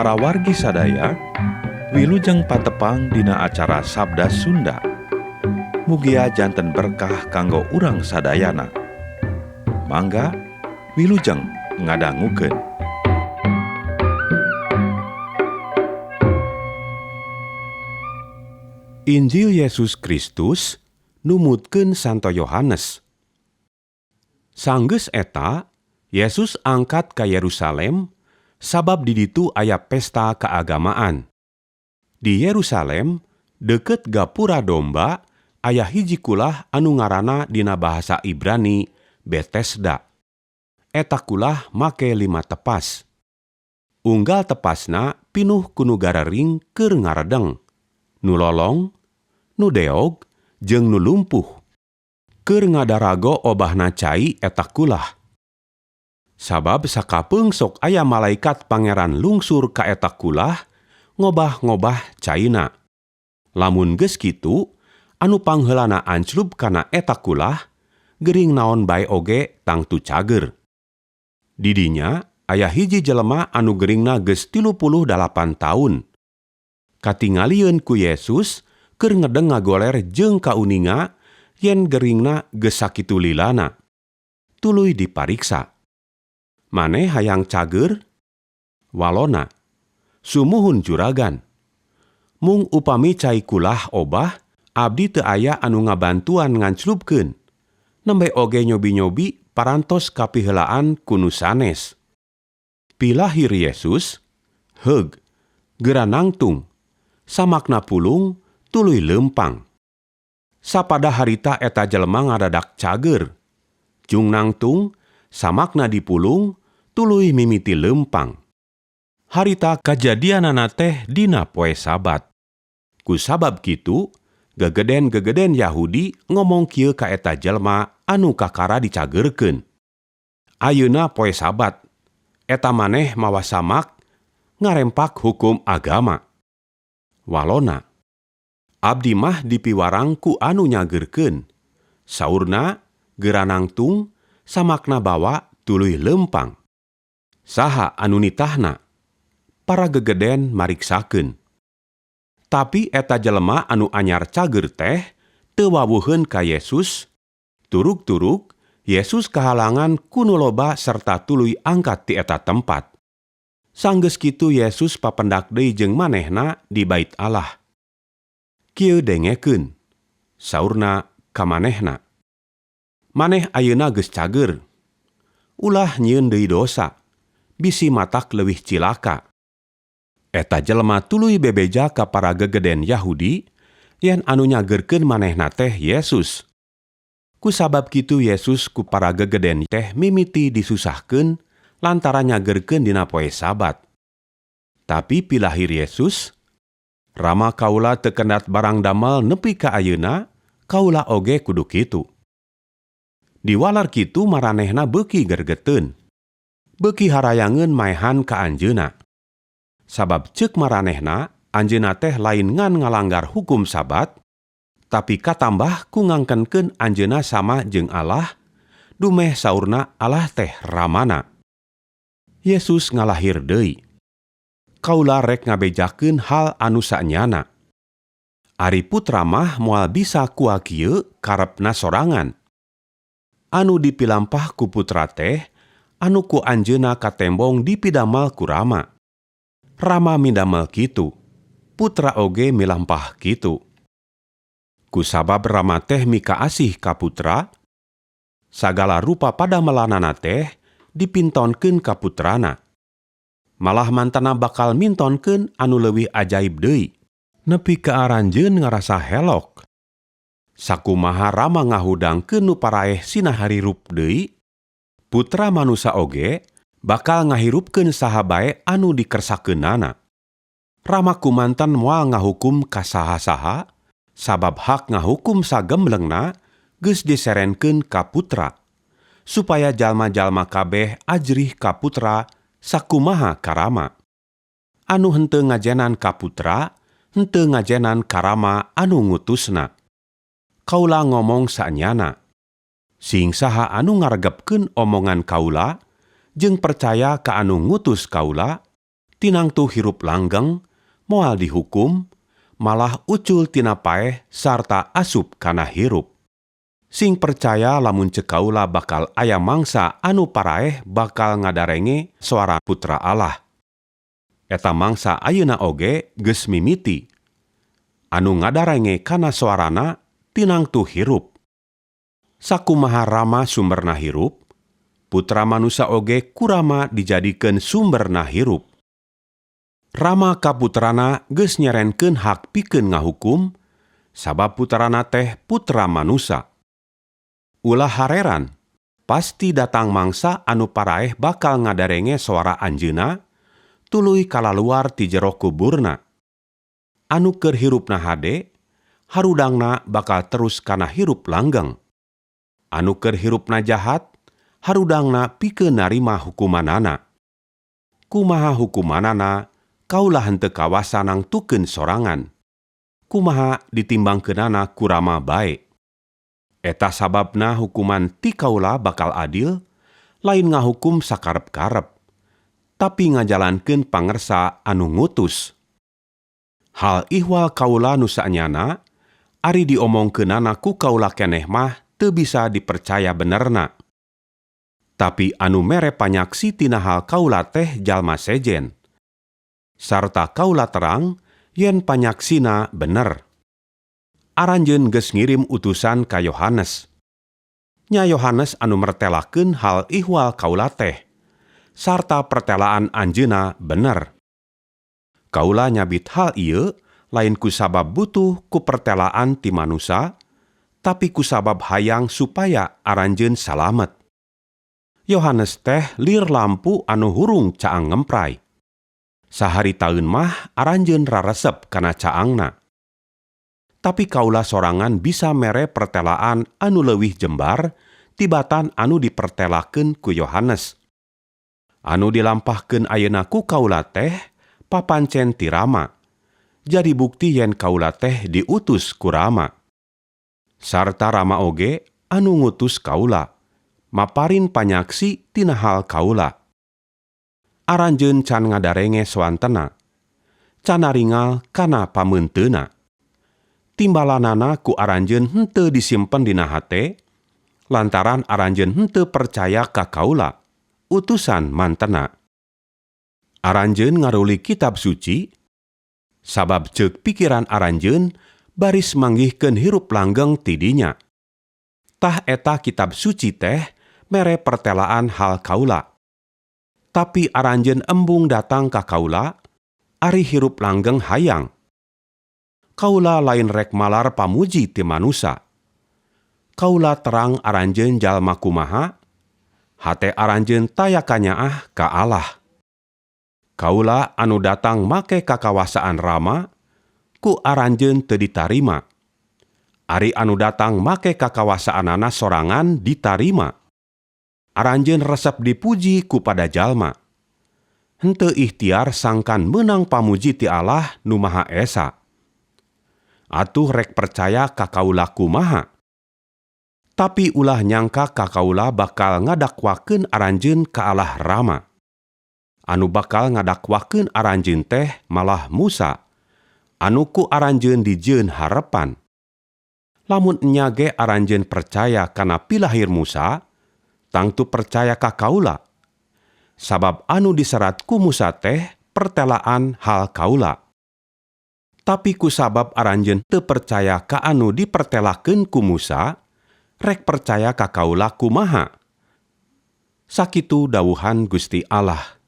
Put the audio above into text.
Para wargi sadaya, wilujeng patepang dina acara Sabda Sunda. Mugia janten berkah kanggo urang sadayana. Mangga wilujeng ngadangukeun. Injil Yesus Kristus numutkeun Santo Yohanes. Sanggeus eta, Yesus angkat ka Yerusalem sabab di ditu aya pesta keagamaan. Di Yerusalem, deukeut gapura domba, aya hiji kulah anu ngaranna dina bahasa Ibrani Betesda. Eta kulah make 5 tepas. Unggal tepasna pinuh ku nu garering keur ngaredeng, nu lolong, nu deog, jeung nu lumpuh. Keur ngadarago obahna cai eta kulah. Sabab sakapeung sok aya malaikat pangeran lungsur ka eta kulah, ngobah-ngobah caina. Lamun geus kitu, anu pangheulana anclub kana eta kulah, gering naon bae oge tangtu cager. Di dinya aya hiji jelema anu geringna geus 38 taun. Katingalieun ku Yesus keur ngedeng ngagoler jeung kauninga yen geringna geus sakitu lilana. Tuluy dipariksa. Maneh hayang cager? Walona, sumuhun juragan. Mung upami cai kulah obah, abdi teu aya anu ngabantuan nganclubkeun. Nembe oge nyobi-nyobi parantos kapiheulaan ku nu sanes. Pilahir Yesus, heug, geura nangtung, samakna pulung, tuluy leumpang. Sapada harita eta jelema ngadadak cager. Jung nangtung, samakna dipulung, tuluy mimiti leumpang. Harita kajadianana teh dina poe Sabat. Ku sabab kitu, gegeden-gegeden Yahudi ngomong kieu ka eta jelema anu kakara dicagerkeun. Ayeuna poe Sabat, eta maneh mawa samak ngarempak hukum agama. Walona, abdi mah dipiwarang ku anu nyagerkeun. Saurna geura nangtung, samakna bawa tuluy leumpang. Saha anu nitahna? Para gegeden mariksakeun. Tapi eta jelema anu anyar cager teh teu wawuheun ka Yesus. Turug-turug Yesus kahalangan ku nu loba serta tuluy angkat ti eta tempat. Sanggeus kitu Yesus papendak deui jeung manehna di Bait Allah. Kieu dengekeun, saurna ka manehna. Maneh ayeuna geus cager. Ulah nyieun deui dosa, bisi matak leuwih cilaka. Eta jelema tuluy bebeja ka para gegeden Yahudi yen anu nyagerkeun manehna teh Yesus. Ku sabab kitu Yesus ku para gegeden teh mimiti disusahkeun lantaran nyagerkeun dina poe Sabat. Tapi pilahir Yesus, Rama kaula teu kendat barang damel nepi ka ayeuna, kaula oge kudu kitu. Diwalar kitu maranehna beuki gergeteun. Beuki harayangeun maehan ka anjeunna. Sabab ceuk maranehna, anjeunna teh lain ngan ngalanggar hukum Sabat, tapi katambah ku ngangkenkeun anjeunna sama jeung Allah, dumeh saurna Allah teh ramana. Yesus ngalahir deui. Kaula rek ngabejakeun hal anu sanyana. Ari putra mah moal bisa kua kieu karepna sorangan. Anu dipilampah ku putra teh, anu ku anjeunna katembong dipidamal ku Rama. Rama midamel kitu, putra oge milampah kitu. Ku sabab Rama teh mikaasih ka putra, sagala rupa padamelanana teh dipintonkeun ka putrana. Malah mantana bakal mintonkeun anu leuwih ajaib deui, nepi ka aranjeun ngarasa helok. Sakumaha Rama ngahudangkeun nu paraeh sina harirup deui, putra manusa oge bakal ngahirupkeun saha bae anu dikersakeunana. Rama kumantan moal ngahukum ka saha-saha, sabab hak ngahukum sagemblengna geus diserenkeun ka putra, supaya jalma-jalma kabeh ajrih ka putra sakumaha ka Rama. Anu henteu ngajenan ka putra, henteu ngajenan ka Rama anu ngutusna. Kaula ngomong sanyana. Sing saha anu ngaregepkeun omongan kaula, jeung percaya ka anu ngutus kaula, Tinangtu hirup langgeng, moal dihukum, malah ucul tina paeh sarta asup kana hirup. Sing percaya lamun ceuk kaula bakal aya mangsa anu paraeh bakal ngadarenge suara Putra Allah. Eta mangsa ayeuna oge geus mimiti. Anu ngadarenge kana suarana tinangtu hirup. Sakumaha Rama sumberna hirup, Putra Manusa oge ku Rama dijadikeun sumberna hirup. Rama ka Putrana geus nyerenkeun hak pikeun ngahukum, sabab Putrana teh Putra Manusa. Ulah hareran, pasti datang mangsa anu paraeh bakal ngadarenge suara Anjeunna, tuluy kalaluar ti jero kuburna. Anu keur hirupna hade, harudangna bakal terus kana hirup langgeng. Anu keur hirupna jahat, harudangna pikeun narima hukumanana. Kumaha hukumanana, kaula henteu kawasa nangtukeun sorangan. Kumaha ditimbangkeunana ku Rama bae. Eta sababna hukuman ti kaula bakal adil, lain ngahukum sakarep-karep, tapi ngajalankeun pangersa anu ngutus. Hal ihwal kaula nu saenyana, ari diomongkeunana ku kaula keneh mah teu bisa dipercaya benerna. Tapi anu mere panyaksi tina hal kaula teh jalma sejen. Sarta kaula terang yen panyaksina bener. Aranjeun geus ngirim utusan ka Yohanes. Nya Yohanes anu mertelakeun hal ihwal kaula teh, sarta pertelaan anjeunna bener. Kaula nyabit hal ieu lain kusabab butuh ku pertelaan ti manusa, tapi kusabab hayang supaya aranjeun salamet. Yohanes teh lir lampu anu hurung caang ngempray. Saharitaeun mah aranjeun raresep kana caangna. Tapi kaula sorangan bisa mere pertelaan anu leuwih jembar tibatan anu dipertelakeun ku Yohanes. Anu dilampahkeun ayeuna ku kaula teh papancen ti Rama. Jadi bukti yen kaula teh diutus ku Rama. Sarta Rama oge anu ngutus kaula, maparin panyaksi tina hal kaula. Aranjeun can ngadarenge soantena, can naringal kana pameunteuna. Timbalanana ku aranjeun henteu disimpen dina hate, lantaran aranjeun henteu percaya ka kaula, utusan mantena. Aranjeun ngaruli kitab suci, sabab ceuk pikiran aranjeun baris manggihkeun hirup langgeng ti dinya. Tah eta kitab suci teh mere pertelaan hal kaula. Tapi aranjeun embung datang ka kaula, ari hirup langgeng hayang. Kaula lain rek malar pamuji ti manusa. Kaula terang aranjeun jalma kumaha, hate aranjeun taya kanyaah ka Allah. Kaula anu datang make kakawasaan Rama, ku aranjeun teu ditarima. Ari anu datang make kakawasaanana sorangan ditarima. Aranjeun resep dipuji ku pada jalma. Henteu ikhtiar sangkan meunang pamuji ti Allah nu Maha Esa. Atuh rek percaya ka kaula kumaha. Tapi ulah nyangka ka kaula bakal ngadakwakeun aranjeun ka Allah Rama. Anu bakal ngadakwakeun aranjeun teh malah Musa, anu ku aranjeun dijieun harepan. Lamun enya ge aranjeun percaya kana pilahir Musa, tangtu percaya ka kaula. Sabab anu diserat ku Musa teh pertelaan hal kaula. Tapi kusabab aranjeun teu percaya ka anu dipertelakeun ku Musa, rek percaya ka kaula kumaha. Sakitu dawuhan Gusti Allah.